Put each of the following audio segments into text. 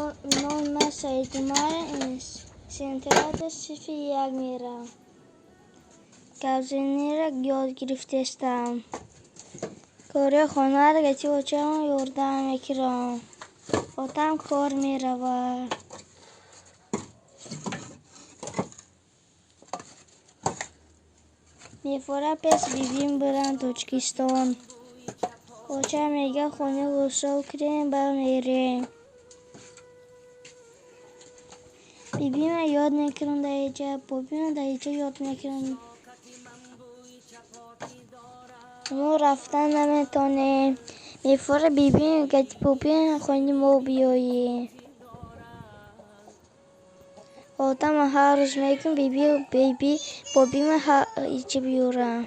Номи ман Саидумар, сентябр синфи як меравам. Гапзаниро ёд гирифтаистам. Кори хонаро гати очам ёрдам мекунам. Отам кор меравад. Мефора пеш бибим бирам Тоҷикистон. Очам мега хони ғусл кунем, ба мерем. Бибима ёд мекунам дар иҷа, бобима дар иҷа ёд мекунам. Мо рафтан наметонем. Мефора бибим гати бобим хони мо биёем. Отама ҳар рӯз мегӯм биби биби бобима иҷа биёрам.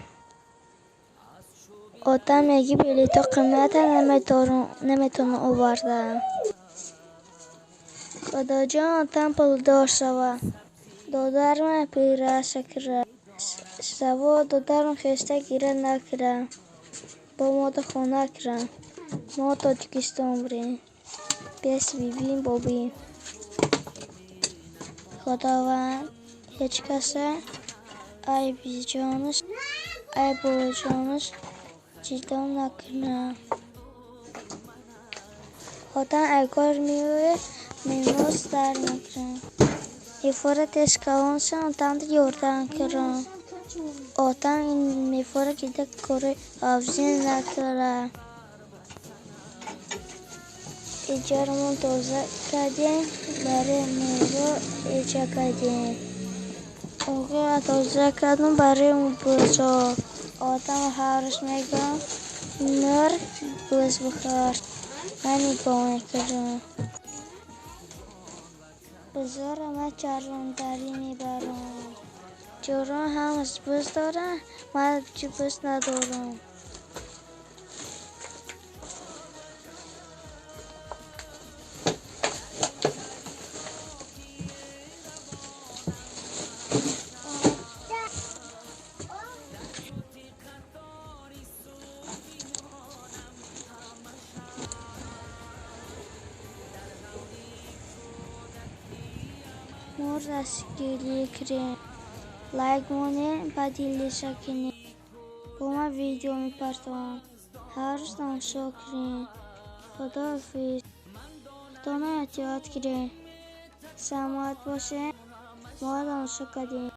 Отам меги билето қимата наметавонам оварда. Худоҷон, отам пулдор шава. Додарма пираша кира. Саво додарам хеста гира накира. Бо мода хона кира. Мо Тоҷикистон бирем. Пеш бибим бобим. Худованд ҳеҷ каса ай биҷонаш, ай бобоҷонаш ҷидо накунад. Отам ай кор меояд, минус дар мекунад. Мефора тез калон шавам, отамда ёрдам кунам. Отам мефора гида кори афзин накунад. Иҷарамон тоза кардем, барои мева эҷа кардем. Оғоя тоза кардам барои бузо. Отам ҳар рӯз мегӯям мир буз бихӯр. Ман нигоҳ мекунам. Бузоро ман чарондарӣ мебарам. Чорон ҳамаш буз доранд, ман буз надорам. Мо дастгирӣ кунем. Лайк монем, ба дилиша кунем. Бо ман видео мепартовам. Ҳар рӯз тамошо кунем. Худоҳофиз. Худоно эҳтиёт кунем. Саломат бошем. Моро тамошо кардем.